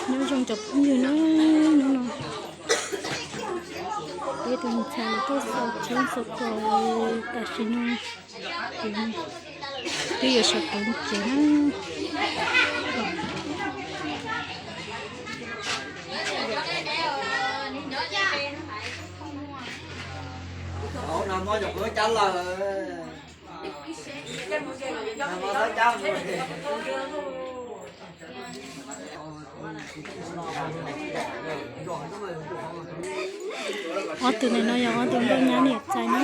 Nyob zoo cov phooj ywg na, hnub no peb tus ntxhais lawv tuaj xaus tshoob xaus kos, tam sim no twb yuav sawv kev tsev na. Ob tug ntawm no yog ob tug nkauj nyab niam ntxhais na.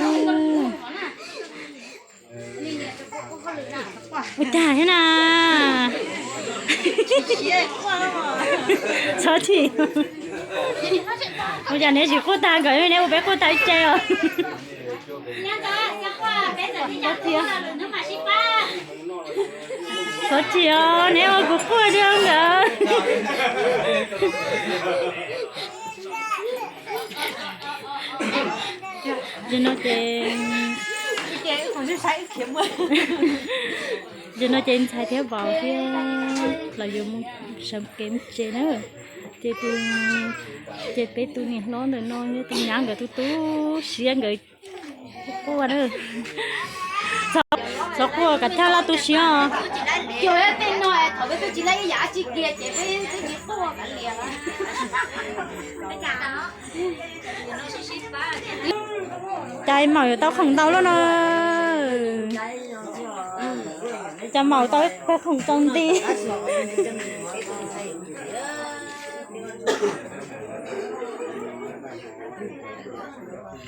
Ua cas thiab na? Txhob chim. Ua cas neb tsis quaj tag nkawd, neb ua peb quaj tag ib ce os. Txhob chim os, neb ua kuv quaj thiab nkawd. Zaum no ces, zaum no ces ntxhais thiab vauv thiab lawv yuav mus sawv kev mus tsev na. Ces tus, ces peb tus niam hlob ntawm no yog tus nyab nkawd tus tu siab nkawd quaj na. Txhob quaj, kav chawj laj tu siab os. Cas maum yuav tau khoom ntau luaj no. Cas maum tau khoom tau nti.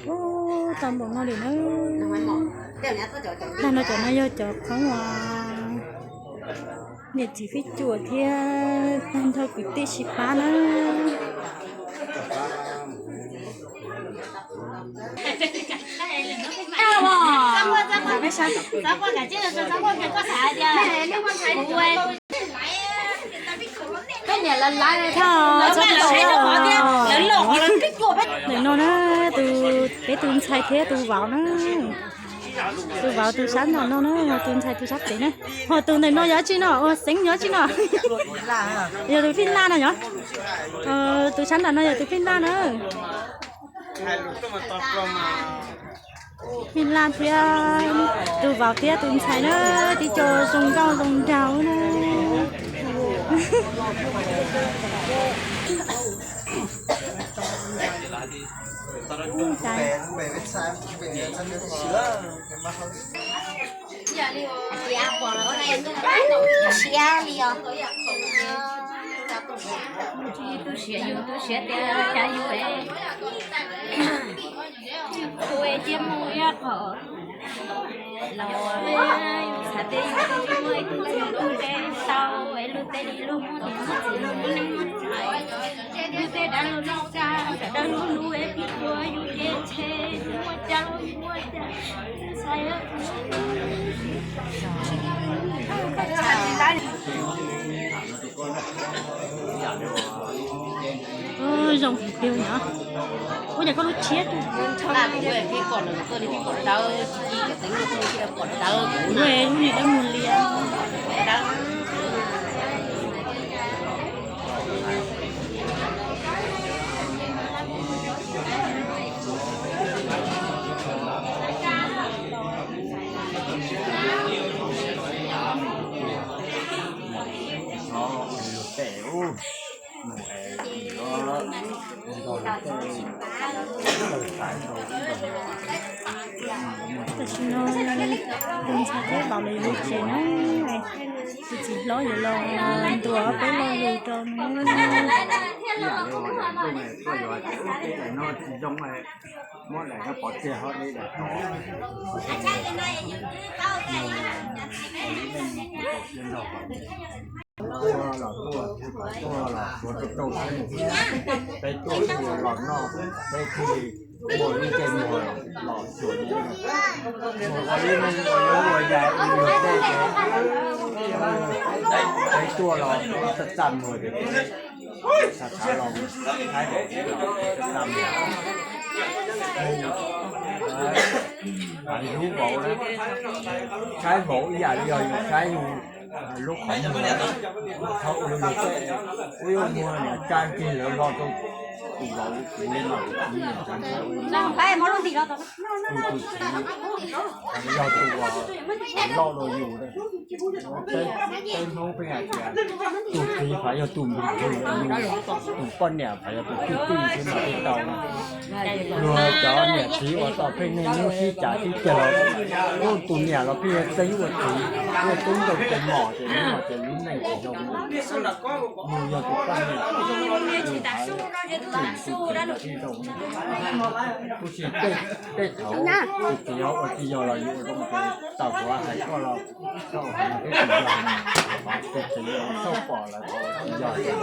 Ub, tau npaum no li na. Tag no cov no yog cov qhoob uas niam txiv fij cuam thiab tag nrho kwv tij sib pab na. Ntawm no na, tus, peb tus ntxhais thiab tus vauv na. Tus vauv tus sab nraum no na, tus ntxhais tus sab pem na. Ho tus ntawm no yog tsi no, ua xeeb yog tsi no. Yog tus Fij Laj no yog. Tus sab nraum no yog tus Fij Laj na. Fij Laj thiab tus vauv thiab tus ntxhais na, tib co zoo nkauj zoo nraug na. Siab li os. Yus tu siab, yus tu siab tias cas yus es, yus tu es cia mus ib qho los txhais tes yus tu muaj ib tug lub npe tau es lub npe li lub muaj niam muaj txiv muaj neej muaj tsav, lub npe dab lub npe tsa, dab lub lub es pib tua yus ces tshe yus muaj cas los yus muaj cas. Zoo hais tiag yom. Ua cas koj lub tshiab tu. Lub niag dawb mus lias. Tam sim no tus ntxhais thiab vauv lawv yuav mus tsev na. Tus txiv hlob yuav los ntuas peb lo lus rau na. Tuaj los tuaj, tuaj los tuaj rau rau, peb tuaj ua los noj, peb thiaj li muaj lub ntsej muag los xyuas. Mus ua li mus ua yam ua luag tej ces, peb tuaj los txaj txaj muag ces, xav xav los Thaib vauv los txaj txaj muag. Mus, hlub vauv na, saib vauv ib yam li yog yus saib yus. Lub qhov muag, thaum ub yus tej, ub yuav muag niam tsa nrig lawv los rau tus vauv kuv li no, kuv txiv niam tsa nrig, tus tus txiv yog tus uas loj dua yus. Peb Hmoob peb hais tias tus txiv faj yog tus nplig ntswg, tus poj niam faj yog tus tij tij xwb mas thiaj tau no. Luag cov niam txiv uas tau pheej neeg hnub sib cav sib ceg los, tus niam los pheej yog txeeb ua txiv, pheej txeeb ntoo tes mom ces hnub no ces lub neej tsis zoo. Nws yog tus poj niam, tus txiv los thiaj zoo. Kuj tsis, tej thaum tus txiv ho ua tsis yog los yus ua zoo ces tau kuv hais koj los, koj ua hais no twb tsis yog, tus txiv xauj pom lawm ua tsis yog ces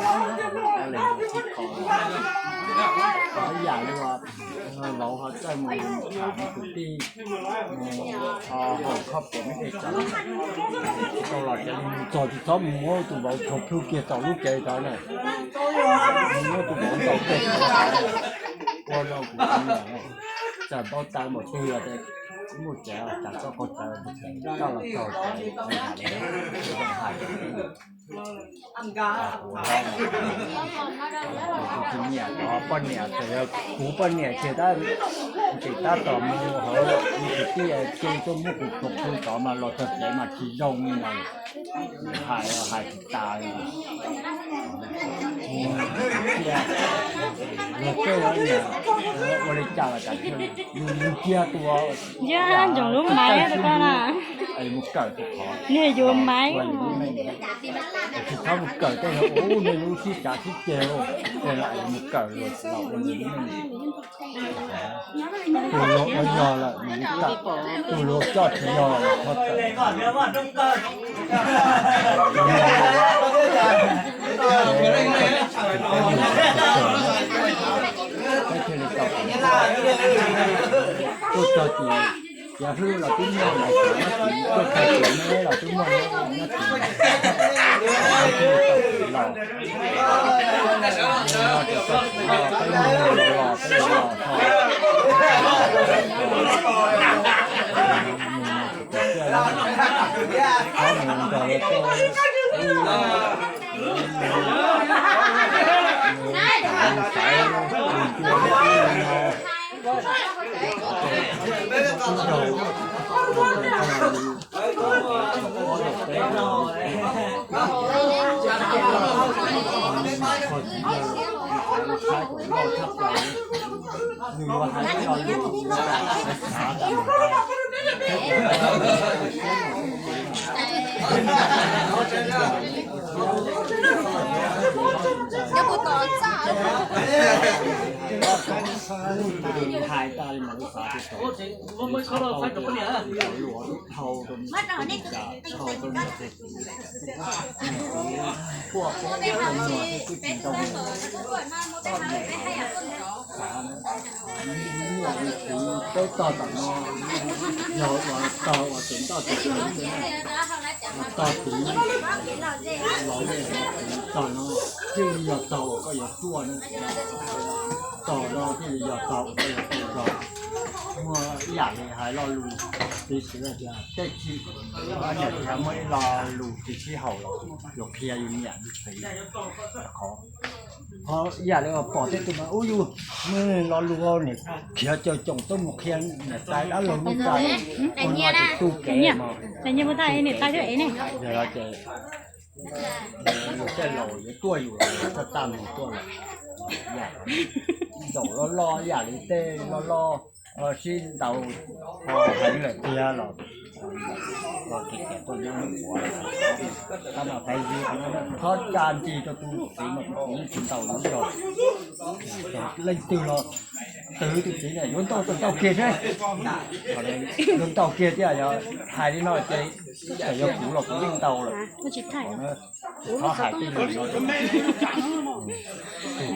leej sib kho. Ib yam li vauv ho txawj mus tham tus tij, ho haum kho pem me dej tsawv, tsis tau los ces mus txog tsis txhob mus muab tus vauv tshuav plhu kiag txaus lub cev tod na. Mus muab tus vauv ntaus tej ua rau kuv txawm npau taws npaum twg los muaj tsev tas txoj qau txawv, koj los txog tsev hais kuv tus nyiam tod poj niam txawm yog kuv poj niam ces tab, ces tab tom mus hauv tus tij ces tuaj muab kuv tshuav plhu tod mas los txog tsev mas tsis zoo li ntawd. Hais hais tsis tas li. Cia, luag tej niam ua li cas los cas thiaj mus cia tua, ntsoov lub maiv tus koj na, mus kawm tus qhov, niag yuav maiv, tsis txhob mus kawm tej no ua nej lub sib cav sib ceg, es lam mus kawm luag los ua nws lub neej. Tus luag ua yog lawm nws tawm, tus luag coj tsis yog lawm nws txhob tawm. Peb thiaj li tau, tuaj txog tim, cov hlwb los twb muaj maiv xav nyob tim, tuaj txog tim neb los twb muaj nyob tim, peb thiaj li tau tim los. Peb mus los los peb los los ho, mus tus tiag, qhov mus nrog lawv tuaj, mus xaiv mus cua no, ib zaug, ib zaug peb, qhov txiv yawg saib kom loj tshaj plaws, nws yuav hais ib lo lus nws hais xav tas nws hais, hais tas li mas lub xav tsis tau, luag dhau rau, dhau rau niam txiv, thuaj poob rau nyuag thiab twb tsis ntoo, txhob mus xav na. Niam txiv peb tog tom no yog uas tog uas tseem ntoj tseem tsev xwb na, tog txiv los yeej tog no thiaj li yog tog uas koj yuav tuaj na, tog no thiaj li yog tog uas koj yuav tuaj tog. Muaj ib yam li hais lo lus piv txwv tias tej tsis, niam txiv muaj ib lo lus tsis sib haum los yuav qhia yus niam yus txiv. Qhov, qhov ib yam li uas pom tej tus mas ub yus muaj lo lus niam khiav caum coom tuaj mus qhia niam tais dab laug niam tais, ua no ces tu kev mas, yog ces yus tej laus yuav tuaj yus los yus txaj txaj mus tuaj los, yam zaum loj loj yam li tej loj loj sib ntaus ho heev lawm tiag los, los kev tias tuaj nyob ua, tab mas pais yus qhov tsa nti rau tus txiv mas tus txiv yeej tsis ntaus yus zog. Leej twg los twv tus txiv na yuav ntaus tau ntaus kiag thiab, yuav ntaus kiag thiab, yog hais li no ces txawm yog kuv los kuv yeej ntaus lawm. Tsis txhob hais tej lus no, tus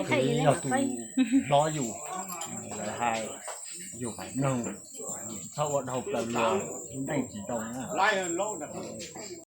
txiv yog tus hlob yus, lawv hais yus hais mloog, txhob ua dhau plaws luag, lub neej tsis zoo na.